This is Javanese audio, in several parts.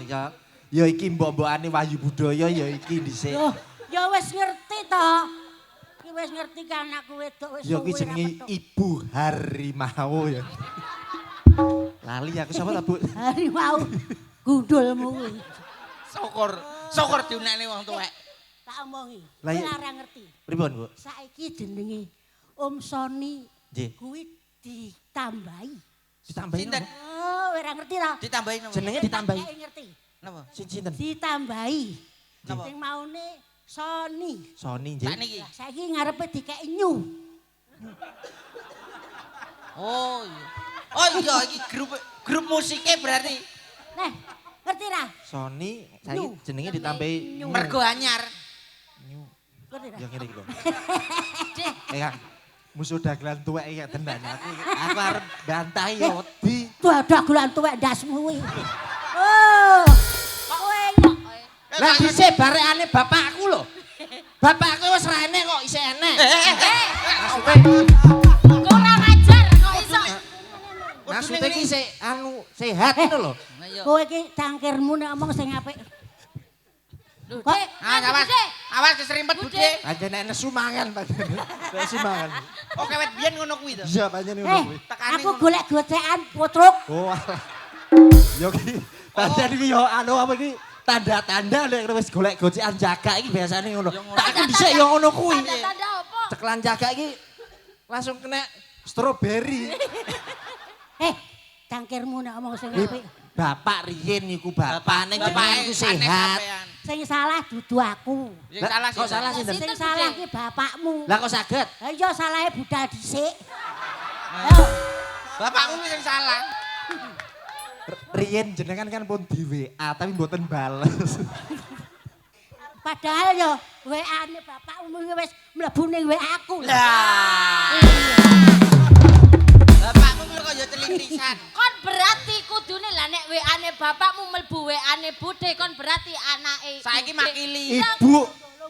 ya. Ya iki mbok-mbokane Wahyu Budaya ya iki dhisik. Loh, ya wis ngerti to. Ki wis ngerti ki anakku wedok wis Ya iki suwe jenenge ra petuk. Ibu Harimau ya. Lali aku sapa ta, Bu? Harimau gundulmu kuwi. Syukur, syukur diunekne wong tuwek. Tak omongi. Lah, Kowe iya. ora ngerti. Pripun, Bu? Saiki jenenge Om Sony Nggih. kuwi ditambahi. Ditambahi Sinten? napa? Oh, ora ngerti ta? Ditambahi napa? Jenenge ditambahi. Tak ngerti. Napa? Sinten? Ditambahi. Napa? Sing maune Sony. Sony nggih. Sak niki. Lah saiki ngarepe dikeki nyu. Oh iya. Oh iya iki grup grup musike berarti Nah, ngerti ra? Sony saiki Nyu. jenenge ditambahi Nyu. mergo anyar. Nyu. Ngerti ra? Ya ngene iki lho. Eh Kang, musuh dagelan tuwek iki tenan aku. Aku arep bantah ya wedi. Tuh dagelan tuwek ndasmu kuwi. Oh. Kowe kok Lah dhisik barekane bapakku lho. Bapakku wis ra enek kok isih enek. Maksudnya Kurang ajar kok iso. maksudnya iki sik anu sehat ngono lho. Kowe iki cangkirmu nek omong sing apik. Lho, Kok- Dek, Ah, awas. Bude. Awas keserimpet Bude. Bude. Pancen nek nesu mangan pancen. Nesu mangan. Oh kewet biyen ngono kuwi to. Iya pancen ngono Eh, kuwi. Tekane aku ngono. golek gocekan putruk. Oh. alah. Yo ki pancen iki yo anu apa iki tanda-tanda nek wis golek gocekan jagak iki biasane ngono. Ya ngono. Tak aku dhisik yo ngono kuwi. Tanda-tanda apa? Ceklan jagak iki langsung kena stroberi. Eh, cangkirmu nek omong sing apik. Bapak riyin niku bapak nek jenengan iku Bapake sehat. sampean. Sing salah dudu aku. Sing Lah, salah kok sinten? salah sinten? Sing Sinten, salah Bude? ki bapakmu. Lah kok saged? Lah iya salahe budal dhisik. Nah. Bapakmu kuwi sing salah. Riyin jenengan kan pun di WA tapi mboten bales. Padahal yo WA-ne bapakmu iki wis mlebu ning WA aku. Lah. Bapakmu kuwi kok ya celitisan. Kon berarti kudune lah nek WA-ne bapakmu mlebu WA-ne Bude kon berarti anake. Saiki Bude. makili. Ibu,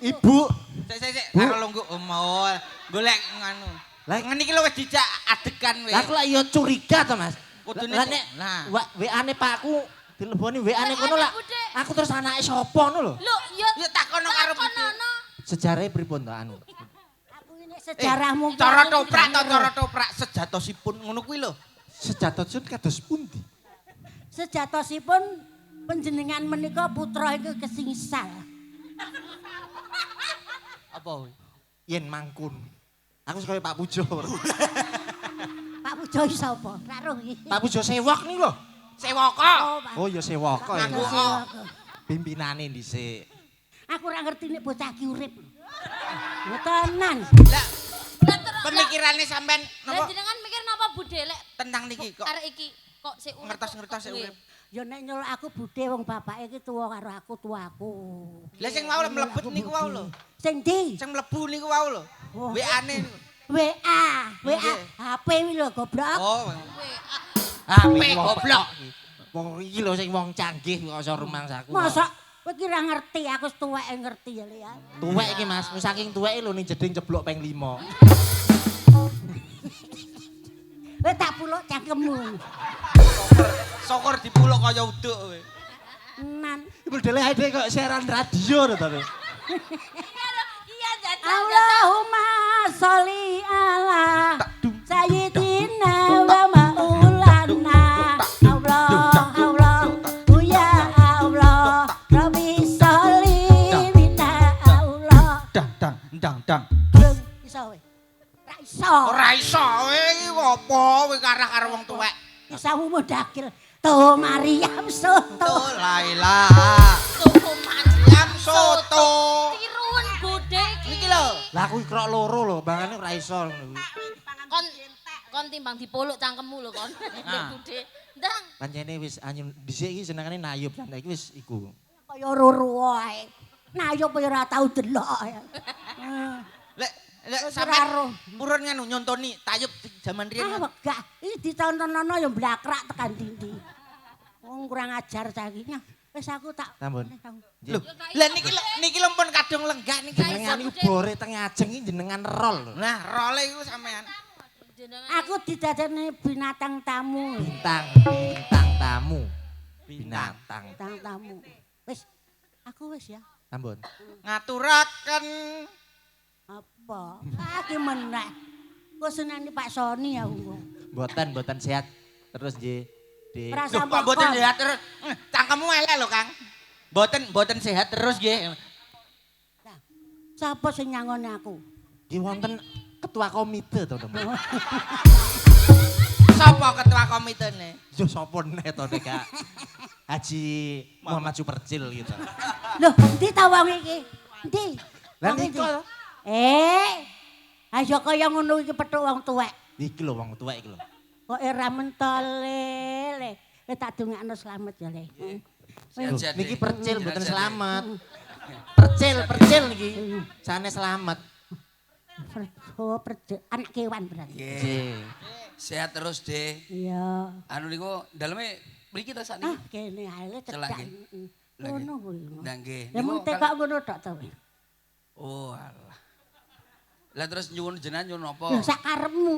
ibu. Sik sik sik Bu. karo lungguh oh, mau golek nganu. Lah- Ngene iki lho wis dijak adegan wis. Lah aku lah yo curiga to, Mas. Kudune Lah nek Nah. WA-ne pakku dileboni WA-ne kono lah. Bude. Aku terus anake sapa ngono lho. Lho, ya Ya takono karo Bude. takonono. Sejarahe pripun to anu? Aku ini sejarahmu. Cara toprak to cara toprak sejatosipun ngono kuwi lho. Sejatosipun kados pundi? Sejatosipun panjenengan menika putra ingkang kesingsal. Apa kuwi? Yen mangkun. Aku kaya Pak Pujo. Pak Pujo iki sapa? Ra roh iki. Pak Pujo sewok nih lho. Sewaka. Oh, Pak Oh ya sewoko ya. Pujo Sewoko. Pimpinane dhisik. Aku ora ngerti nek bocah iki urip. Ya tenan. Lah Lah terus pemikirane sampean lah napa jenengan mikir napa Bude lek tentang niki kok arek iki kok sik urip. ngertos-ngertos sik urip. Ya nek nyeluk aku budhe wong bapake iki tuwa karo aku tuaku. Lah sing wau mlebet niku wau lho. Sing ndi? Sing mlebu niku wau lho. Oh. WA-ne niku. WA, WA Nggih. HP kuwi lho goblok. Oh. WA. HP goblok. Wong iki lho sing wong canggih kok iso rumangsaku. Mosok kowe iki ora ngerti, aku wis tuweke ngerti ya Le ya. Tuwek iki Mas, saking tuweke lho ning jeding ceblok ping 5. Kowe tak puluk cangkemmu. Syukur dipuluk kaya uduk kowe. Nan. Ibu dele ae kok siaran radio lho tapi. Iya jajal. Allahumma sholli ala sayyidina wa maulana. Allah Allah ya Allah Rabbi sholli bina Allah. Dang dang dang dang. Belum iso kowe. Ra iso. Ora iso kowe iki apa kowe karah karo wong tuwek. Isamu mudakil. To Maryam soto. To Laila. Tuku man. Yam soto. Tiruan Bude iki. Niki lho. Lah aku krok loro lho, bangane ora iso ngono kuwi. Kon kon timbang dipoluk cangkemmu lho kon. Nah. Bude. Ndang. Pancene wis anyun dhisik iki senengane nayub lan iki wis iku. Kaya roro wae. Nayub ya ora tau delok. Lek lek Wis sampean ora roh. purun nganu nyontoni tayub jaman riyen. Ah wegah. Iki ditontonono ya mblakrak tekan dindi. Wong kurang ajar saiki. Nyah, wis aku tak Sampun. Lho, lah niki lho niki lho pun kadung lenggah niki. Jenengan iku bore teng ajeng iki jenengan rol lho. Nah, role iku sampean. Jenengan Aku didadekne binatang tamu. Bintang bintang tamu. Binatang. Bintang tamu. Wis, aku wis ya. Sampun. Ngaturaken Apa? Iki meneh. Kok seneni Pak Sony aku kok. Mboten, mboten sehat terus nggih. Dik. Rasa Loh, kok mboten sehat terus. Cangkemmu elek lho, Kang. Mboten mboten sehat terus nggih. Lah, sapa sing nyangoni aku? Nggih wonten ketua komite to, teman. Sapa ketua komitene? Yo sapa neh to nek Kak? Haji Muhammad Supercil gitu. Loh, endi ta wong iki? Endi? Lah Wong niku endi? to. Ayo kaya ngono iki petuk wong tuwek. Iki lho wong tuwek iki lho. Kok ora mentol le. Tak dongakno slamet ya le. Sehat-sehat, Niki Dek. percil mboten Sehat-sehat, Dek. selamat. Percil, percil niki. Sane selamat. Oh, percil anak kewan berarti. Nggih. Nggih. Sehat terus, Dek. Iya. Anu niku daleme mriki ta Ah, sakniki? kene ae le Celak cedak. nggih. Lah, nggih. Ngono kuwi. Lah nggih. Ya mung Niku tekok ngono tok to. Oh, alah. Lah terus nyuwun jenengan nyuwun apa? Lho sak karepmu.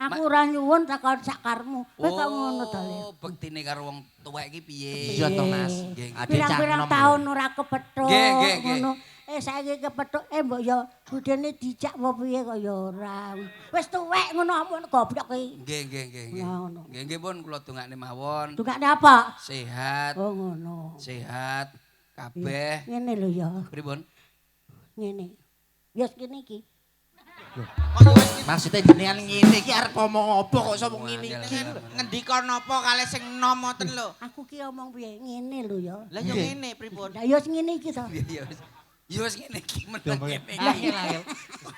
Aku ora nyuwun takon sak karepmu. Kowe kok ngono to le. Oh, bektine karo wong tuwek iki piye? Iya to, Mas. Nggih, nggih. Ade cah Pirang-pirang nom. tahun ora kepethuk Nggih, nggih, nggih. ngono. Saiki kepethuk mbok ya budene dijak apa piye kok ya ora. Wis tuwek ngono ampun goblok iki. Nggih, nggih, nggih, nggih. Ngono. Nggih, nggih pun kula dongakne mawon. Dongakne apa? Sehat, Oh ngono. sehat kabeh. Ngene lho ya, Pripun? ngene. Ya ngene iki. Maksudnya jenengan ngene iki arep ngomong apa kok iso mung ngene iki. Ngendika napa kalih sing enom ngoten lho. Aku ki omong piye ngene lho ya. Lah yo ngene pripun? Lah ya ngene iki to. Iya, wis. Ya wis ngene iki meneng kene. Angel angel.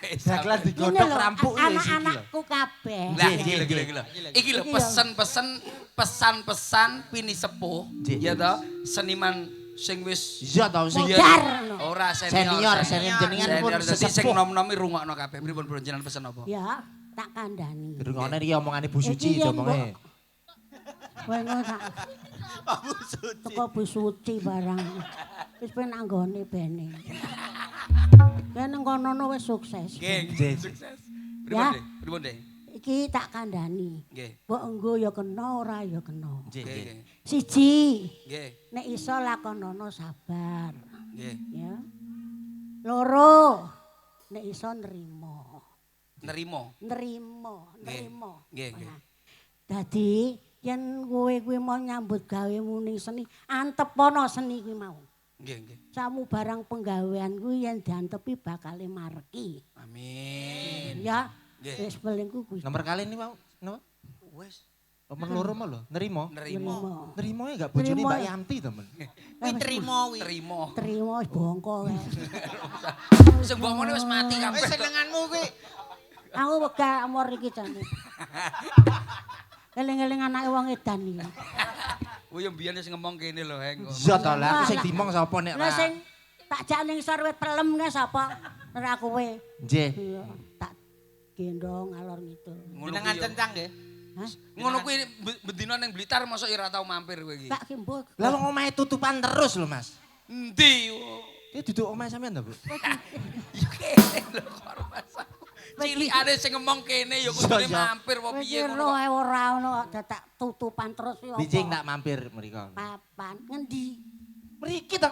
Wis, Dagelan Ngene digodhog lho, rampuk ya wis iki lho. anak-anakku kabeh. Lah Nggih, iki lho nggih, iki lho. Iki lho Iki lho. pesen-pesen pesan-pesan pini sepuh Nggih. ya toh seniman sing wis Iya to sing Iya, Modar, no. Ora senior. senior, senior jenengan pun Senior dadi sing sesepuh. nom-nomi rungokno kabeh. Pripun pripun jenengan pesen apa? Ya, tak kandhani. Rungokne iki omongane Bu Suci Iki yen omonge. Kowe ngono tak. Bu Suci. Teko Bu Suci barang. Wis ben anggone bene. Kene nang kono wis sukses. Nggih, Nggih. sukses. Pripun Ya. Dek? Pripun Dek? Iki tak kandhani. Nggih. Mbok enggo ya kena ora ya kena. Nggih, Nggih, nggih. Siji, nggih. nek iso lakonono sabar, Nggih. ya. Loro, nek iso nrimo. Nerimo. Nrimo, Nggih. nrimo. Nggih, nggih. Nah, dadi yen kowe kuwi mau nyambut gawemu ning seni, antepono seni kuwi mau. Nggih, nggih. Samu barang penggawean kuwi yen diantepi bakale mareki. Amin. Ya, Nggih. wis pelingku kuwi. Nomor kali ini mau napa? Wis Nomor loro mau lho, nerimo. nerimo. Nerimo ya gak bojone Nerimo. Mbak Yanti to, Men. Kuwi trimo kuwi. Terimo. Terima wis bongko kae. Sing mbok omone wis mati Wis kabeh. senenganmu kuwi. Aku wegah amor iki jane. Eling-eling anake wong edan iki. Oh ya mbiyen wis ngomong kene lho, Heng. Iya to lah, aku sing dimong sapa nek Lah ra. sing tak jak ning sor wit pelem kae sapa? Ora kowe. Nggih. Iya, tak gendong ngalor ngidul. Ngono Jenengan kuwi yo. cencang nggih. Hah? Ngono kuwi bendina ning Blitar mosok ya ora tau mampir kowe iki. Tak ki mbok. Lah wong omahe tutupan terus lho, Mas. Endi? Iki duduk omahe sampean to, Bu? Ya kene lho kok ora masalah. Cilikane sing ngomong kene ya kudune Iya, iya. mampir apa Kowe piye ki ngono roh kok. ae ora ono kok dadak tutupan terus ya. Bijing tak mampir mriko. Papan ngendi? Mriki to.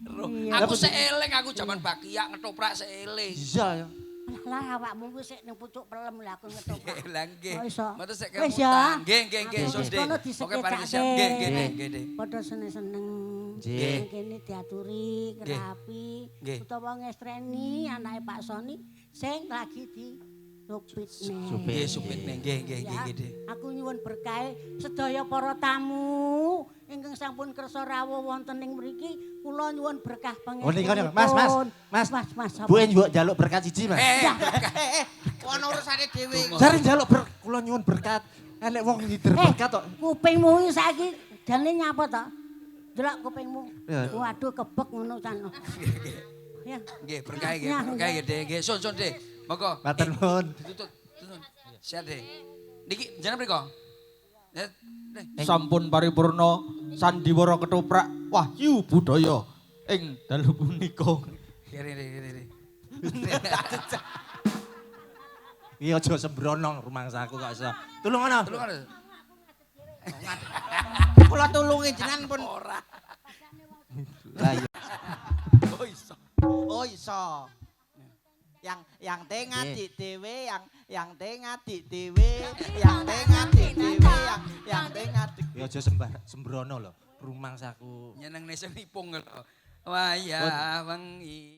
Roh. Iya. Aku seeleng aku jaman bakiak ngetoprak seeleng. Iya ya. Lah awakmu kuwi sik ning pucuk pelem lah aku ngetoprak. Lah nggih. Kok iso? Mboten sik Wis ya. kemutan. Nggih nggih nggih Aku sun wis Dek. kono Pokoke paring disekecake. siap. Nggih nggih Dek, nggih Dek. Padha seneng-seneng. Nggih. Nang kene diaturi, kerapi, Nggih. utawa ngestreni anake Pak Sony sing lagi di supitne. Supit. Nggih supitne nggih nggih nggih Ya, nggih Dek. Aku nyuwun berkahe sedaya para tamu ingkang sampun kersa rawuh wonten ing mriki, kula nyuwun berkah Oh niku niku. Mas, Mas. Mas. Mas, Mas. apa? Bu njuk njaluk berkat siji, Mas. Eh, Eh, ono urusane dhewe. Jare njaluk ber kula nyuwun berkat. Enek wong ngider berkat kok. Kupingmu iki saiki jane nyapa to? Delok kupingmu. Ya. Waduh kebek ngono can. Ya. Nggih berkah nggih Nah, berkah nggih Dek. Nggih sun sun Dek. Monggo. Matur nuwun. Ditutut. Tutut. Sehat Dek. Niki jenengan mriko? Eh, Dek. Sampun paripurna sandiwara ketoprak wahyu budaya ing dalu punika. Kiri kiri kiri. Iki aja sembrono rumangsaku kok iso. Tulung ana. Tulung ana. Kula tulungi jenengan pun. Ora. Lah iya. Oh iso. Oh iso. Yang tengah Nggih. di dhewe, yang tengah di dhewe, yang tengah di dhewe, yang tengah di Ya aja sembrono lho. Rumangsaku. Nyenengne sing ipung lho. Wayah wengi.